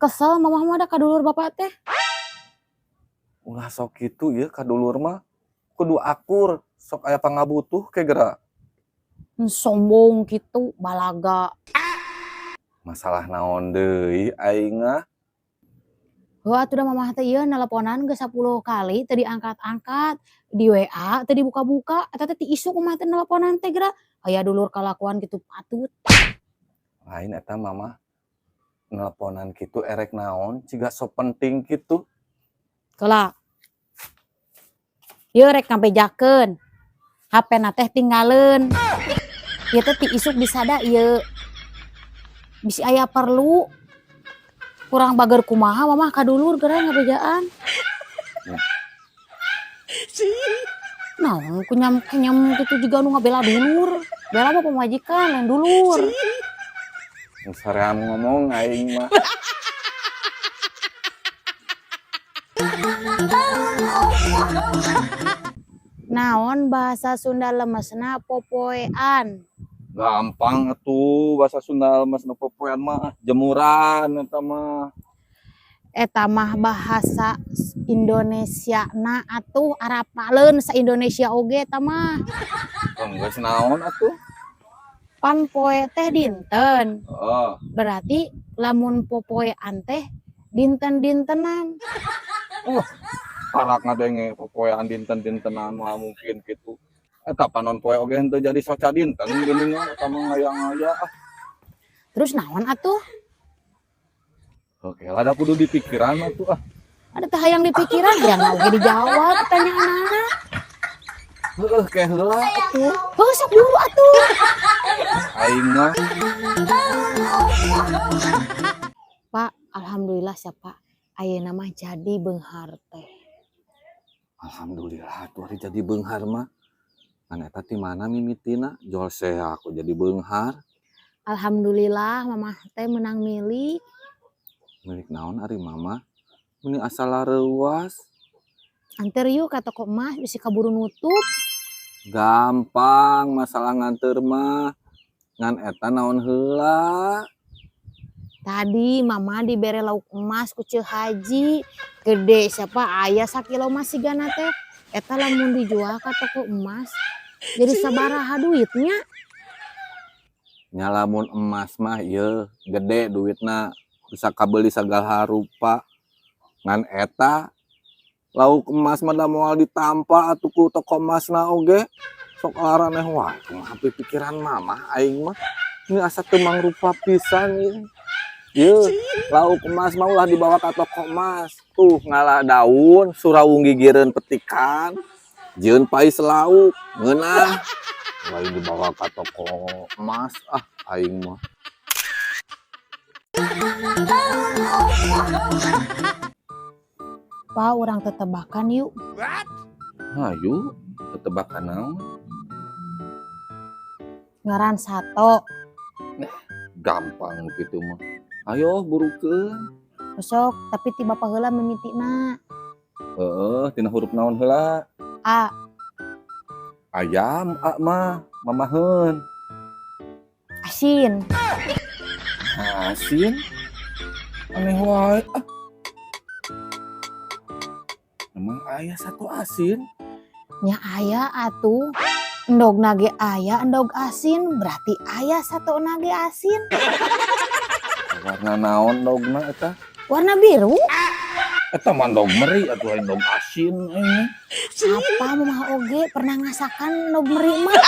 Kesel mamah mah da ka dulur bapak teh. Ulah sok kitu ieu ka dulur mah. Kudu akur, sok aya pangabutuh ke geura. Sombong kitu balaga. Masalah naon deui aing mah? Heuh atuh da mamah teh ieu nelponan geus 10 kali teu diangkat-angkat, di WA teu dibuka-buka, eta teh ti isuk mamah teh nelponan teh geura. Aya dulur kalakuan kitu patut. Lain eta mama nelponan kitu erek naon, ciga sok penting kitu. Keula. Ieu rek ngabejakeun. HP na teh tinggaleun. Ieu teh ti isuk disada ieu. Bisi aya perlu. Kurang bager kumaha mamah ka dulur geura ngabejaan. Ya. Naon kunyam-kenyam kitu jiga nu ngabela dulur. Bela mah pamajikan lain dulur. Saream ngomong aing mah. Naon bahasa Sunda lemesna popoean? Gampang atuh bahasa Sunda lemesna popoean mah jemuran eta mah. Eta mah bahasa Indonesia na atuh arapaleun sa Indonesia oge eta mah. Geus naon atuh? Pan poe teh dinten. Heeh. Berarti lamun popoean teh dinten-dintenan. Parak ngadenge popoean dinten-dintenan moal mungkin kitu. Eta panon poe oge henteu jadi soca dinten geuning eta mah ngaya-ngaya ah. Terus naon atuh? Oke lah da kudu dipikiran atuh ah. Ada teh hayang dipikiran ya oge dijawab pertanyaanana. Heueuh ke heula atuh. Heuh sok buru atuh. Aing mah. Pak, alhamdulillah siapa ayeuna mah jadi beunghar teh. Alhamdulillah atuh ari jadi beunghar mah. Ngan eta ti mana mimitina jol sea aku jadi beunghar. Alhamdulillah mamah teh menang milik. Milik naon ari mama? Meni asal lareuas. Anter yuk ka toko emas bisi kaburu nutup. Gampang masalah nganter mah. Ngan eta naon heula? Tadi mama dibere lauk emas ku Ceu Haji. Gede siapa aya sakilo emas sigana teh. Eta lamun dijual ka toko emas jadi sabaraha duitnya? Nya lamun emas mah ieu gede duitna bisa kabeli sagala rupa. Ngan eta lauk emas mah da moal ditampa atuh ku toko emasna oge. Sok laraneh wae kumaha pikiran mama aing mah. Ini asa teu mangrupa pisan ieu. Ieu lauk emas mah ulah dibawa ka toko emas. Tuh ngala daun surawung gigireun petikan. Jieun pais lauk ngeunah. Lain dibawa ka toko emas ah aing mah. Pak, urang tetebakan yuk. Hayu, tetebakan naon? Ngaran sato. Nah, gampang gitu mah. Ayo burukeun. Besok, tapi ti bapak heula mimitina. Heeh, tina huruf naon heula? A. Ayam A mah, mamaheun. Asin. Asin? Aneh wae ah. Emang aya satu asin? Nya aya atuh. Endog nage aya, endog asin, berarti aya satu nage asin. Warna naon endogna eta? Warna biru. Eta mah endog meri atuh lain endog asin ini. Apa mamah oge pernah ngasakan endog meri mah?